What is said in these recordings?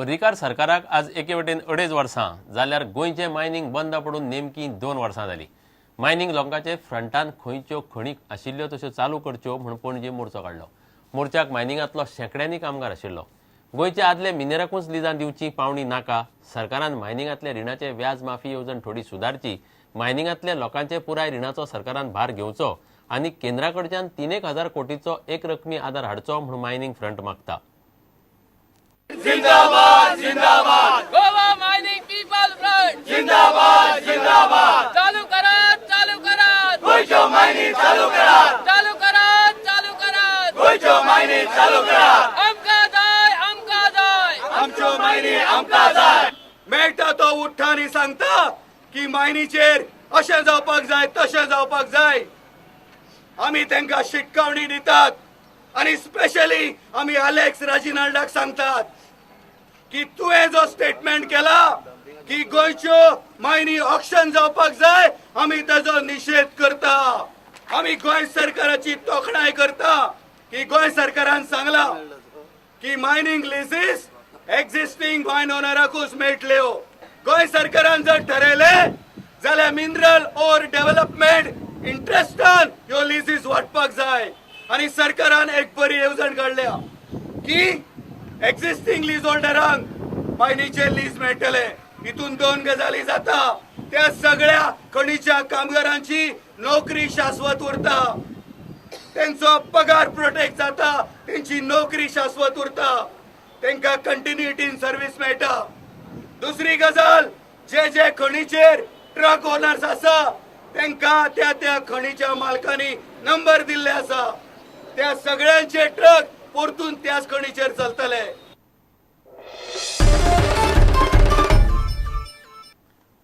पर्रीकार सरकाराक आज एके वटेन 2.5 वर्सां जाल्यार गोंयचें मायनिंग बंद पडून नेमकी 2 वर्सां जाली. मायनिंग लोकांचे फ्रंटान खंयच्यो खणी आशिल्ल्यो तश्यो चालू करच्यो म्हूण पणजे मोर्चो काडलो. मोर्चाक मायनिंगांतलो शेंकड्यांनी कामगार आशिल्लो. गोंयचे आदले मिनेराकूच लिजां दिवची पावणी नाका, सरकारान मायनिंगांतल्या रिणाचे व्याज माफी येवजण थोडी सुदारची, मायनिंगांतल्या लोकांचे पुराय रिणाचो सरकारान भार घेवचो आनी केंद्रा कडच्यान 3,000 कोटीचो एक रकमी आदार हाडचो म्हूण मायनिंग फ्रंट मागता. जिंदाबाद जिंदाबाद गोवा मायनिंग पीपल फ्रंट जिंदाबाद जिंदाबाद. चालू करात चालू करात गोंयच्यो मायनी चालू करात चालू करात चालू करात गोंयच्यो मायनी चालू करात. आमकां जाय आमकां जाय आमच्यो मायनी आमकां जाय. मेळटा तो उठ्ठा आनी सांगता की मायनीचेर अशें जावपाक जाय तशें जावपाक जाय. आमी तांकां शिटकावणी दितात आनी स्पेशली आमी अलेक्स राजिनाल्डाक सांगतात की तुवें जो स्टेटमेंट केला की गोंयच्यो मायनी ऑक्शन जावपाक जाय, आमी ताजो निशेध करता. आमी गोंय सरकाराची तोखणाय करता की गोंय सरकारान सांगला की मायनिंग लिजीस एक्झिस्टींग मायन ओनराकूच मेळटल्यो. गोंय सरकारान जर ठरयलें जाल्यार मिनरल ओर डेव्हलपमेंट इंट्रस्टान ह्यो लिजीस वांटपाक जाय. आनी सरकारान एक बरी येवजण काडल्या की एक्झिस्टींग लीज होल्डरांक मायनीचे लीज मेळटले. हितून 2 गजाली जाता, त्या सगळ्या खणीच्या कामगारांची नोकरी शाश्वत उरता, तेंचो पगार प्रोटेक्ट जाता, तेंची नोकरी शाश्वत उरता, तेंकां कंटिन्युटी इन सर्वीस मेळटा. दुसरी गजाल, जे जे खणीचेर ट्रक ओनर्स आसा तेंकां त्या त्या खणीच्या मालकांनी नंबर दिल्ले आसा, त्या सगळ्यांचे ट्रक परतून त्याच खणीचेर चलतले.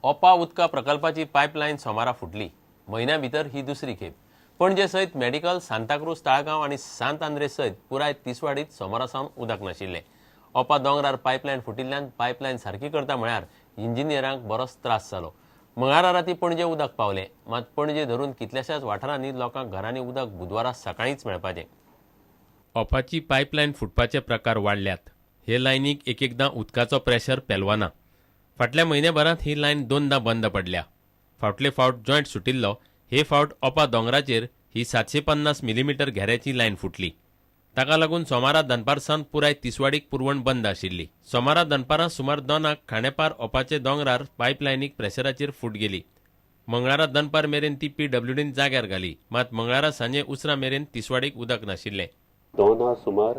ओपा उदका प्रकल्पाची पायपलायन सोमारा फुटली. म्हयन्या भितर ही दुसरी खेप. पणजे सयत मेडिकल, सांताक्रूज, ताळगांव आनी सांत आंद्रे सयत पुराय तिसवाडीत सोमारा सावन उदक नाशिल्लें. ओपा दोंगरार पायपलायन फुटिल्ल्यान पायपलायन सारकी करता म्हळ्यार इंजिनियरांक बरोच त्रास जालो. मंगळारा राती पणजे उदक पावलें, मात पणजे धरून कितल्याशाच वाठारांनी लोकांक घरांनी उदक बुधवारा सकाळींच मेळपाचें. ओपाची पायपलायन फुटपाचे प्रकार वाडल्यात. हे लायनीक एक एकदां उदकाचो प्रेशर पेलवना. फाटल्या म्हयन्याभरांत ही लायन 2दा बंद पडल्या. फावटले फावट जॉयंट सुटिल्लो, हे फावट ओपा दोंगराचेर ही 750 मिलीमीटर घेऱ्याची लायन फुटली. ताका लागून सोमारा दनपार सावन पुराय तिसवाडीक पुरवण बंद आशिल्ली. सोमारा दनपारां सुमार 2 खांडेपार ओपाचे दोंगरार पायपलायनीक प्रेशराचेर फूट गेली. मंगळारा दनपार मेरेन ती पीडब्ल्यूडीन जाग्यार घाली, मात मंगळारा सांजे उसरां मेरेन तिसवाडीक उदक नाशिल्लें. 2 सुमार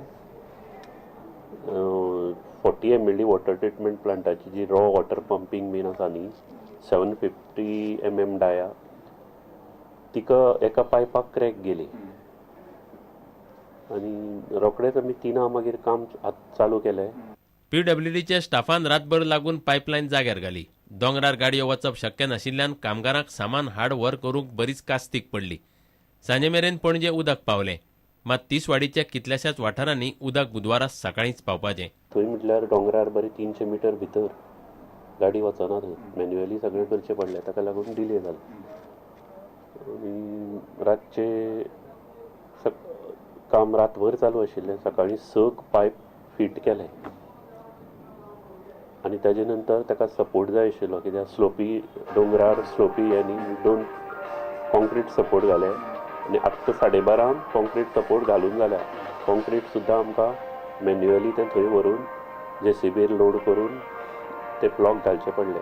40 MLD water treatment प्लांटाची जी रॉ वॉटर पंपींग बीन आसा न्ही, 750 mm डाया, तिका एका पायपाक क्रॅक गेली आनी रोखडेच आमी 3 मागीर काम चालू केलें. पीडब्ल्यूडीच्या स्टाफान रातभर लागून पायपलायन जाग्यार घाली. दोंगरार गाडयो वचप शक्य नाशिल्ल्यान कामगारांक सामान हाड व्हर करूंक बरीच कास्तीक पडली. सांजे मेरेन पणजे उदक पावलें, मात तिसवाडीच्या कितल्याशाच वाठारांनी उदक बुधवारा सकाळींच पावपाचें. थंय म्हटल्यार दोंगरार बरें 300 मिटर भितर गाडी वचना, थंय मॅन्युअली सगळें करचें पडलें, ताका लागून डिले जालो. आनी रातचें काम रातभर चालू आशिल्लें. सकाळीं 6 पायप फिट केले आनी ताजे नंतर ताका सपोर्ट जाय आशिल्लो, कित्याक स्लोपी दोंगरार स्लोपी आनी 2 कॉन्क्रीट सपोर्ट घाले आनी आत्तां 12:30 कॉन्क्रीट सपोर्ट घालून जाल्या. कॉन्क्रीट सुद्दां आमकां मॅन्युअली तें थंय व्हरून जेसीबीर लोड करून ते ब्लॉक घालचे पडले.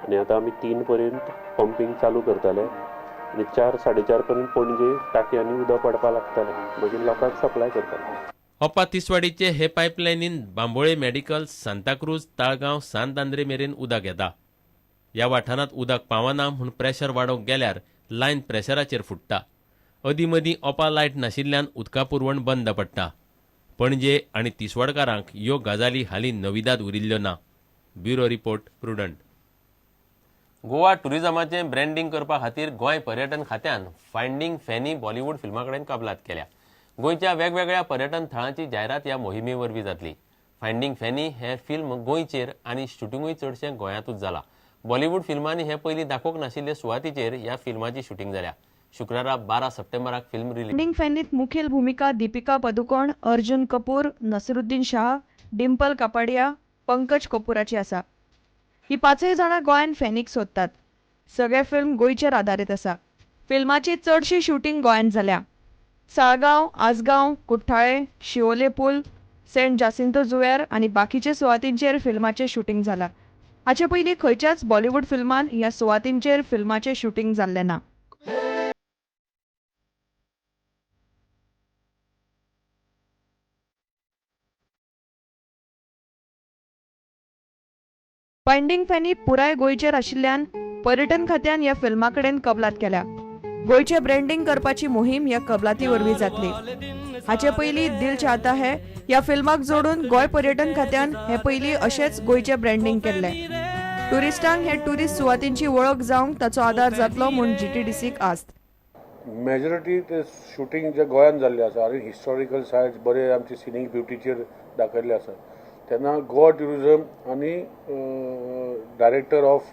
आनी आतां आमी 3 पर्यंत पंपींग चालू करतले आनी 4, 4:30 पर्यंत पणजे टाकयांनी उदक पडपाक लागतलें, मागीर लोकांक सप्लाय करतले. ओपा तिसवाडीचे हे पायपलायनीन बांबोळे मेडिकल, सांताक्रूज, ताळगांव, सांत आंद्रे मेरेन उदक येता. ह्या वाठारांत उदक पावना म्हूण प्रेशर वाडोवंक गेल्यार लायन प्रेशराचेर फुट्टा. अदीं मदीं ओपा लायट नाशिल्ल्यान उदका पुरवण बंद पडटा. पणजे आनी तिसवाडकारांक ह्यो गजाली हालीं नविदाद उरिल्ल्यो ना. Bureau report, Prudent. Goa टुरिझमाचें ब्रँडींग करपा खातीर गोंय पर्यटन खात्यान फायंडींग फॅनी बॉलिवूड फिल्मा कडेन कबलात केल्या. गोंयच्या वेगवेगळ्या पर्यटन थळांची जायरात ह्या मोहिमे वरवीं जातली. फायंडींग फॅनी हें फिल्म गोंयचेर आनी शुटिंगूय चडशें गोंयांतूच जाला. बॉलिवूड फिल्मांनी हें पयलीं दाखोवंक नाशिल्ले सुवातीचेर ह्या फिल्माची शुटींग जाल्या. शुक्रारा 12 सप्टेंबराक फिल्म रिलीज. फायंडींग फॅनीत मुखेल भूमिका दीपिका पदुकोण, अर्जुन कपूर, नसरुद्दीन शाह, डिम्पल कापाडिया, पंकज कपूराची आसा. ही पांचय जाणां गोंयान फॅनीक सोदतात. सगळें फिल्म गोंयचेर आदारीत आसा. फिल्माची चडशी शुटींग गोंयांत जाल्या. साळगांव, आसगांव, कुठ्ठाळे, शिवोले पूल, सेंट जासिंतो जुंव्यार आनी बाकीच्या सुवातींचेर फिल्माचें शुटींग जाला. हाचे पयलीं खंयच्याच बॉलिवूड फिल्मान ह्या सुवातींचेर फिल्माचें शुटींग जाल्लें ना. फायंडींग फॅनी पुराय गोंयचेर आशिल्ल्यान पर्यटन खात्यान ह्या फिल्मा कडेन कबलात केल्या. गोंयचें ब्रँडींग करपाची मोहीम ह्या कबलाती वरवीं जातली. हाचे पयलीं दिल चाहता है ह्या फिल्माक जोडून गोंय पर्यटन खात्यान हे पयलीं अशेंच गोंयचें ब्रँडींग केल्लें. ट्युरिस्टांक हे ट्युरिस्ट सुवातींची वळख जावंक ताचो आदार जातलो म्हूण जीटीडीसीक आस्त. मेजॉरिटी ते शुटींग जे गोंयांत जाल्लें आसा आनी हिस्टॉरिकल सायट्स बरे आमचे सिनीक ब्युटीचेर दाखयल्ले आसा. तेन्ना गोवा ट्युरिजम आनी डायरेक्टर ऑफ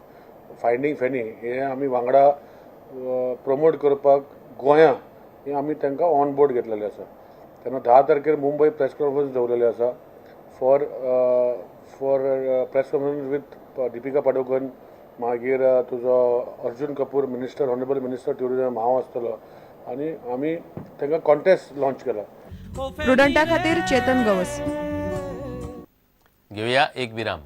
फायंडींग फॅनी हे आमी वांगडा प्रमोट करपाक गोंया हे आमी तांकां ऑन बोर्ड घेतलेले आसा. तेन्ना 10 तारखेर मुंबय प्रेस कॉन्फरन्स दवरलेली आसा for press conference with Deepika Padukone, मागीर तुजो Arjun Kapoor minister, honourable minister tourism हांव आसतलो आनी आमी तांकां कॉन्टेस्ट लॉन्च केला. प्रुडंटा खातीर चेतन गवस. घेवया एक विराम.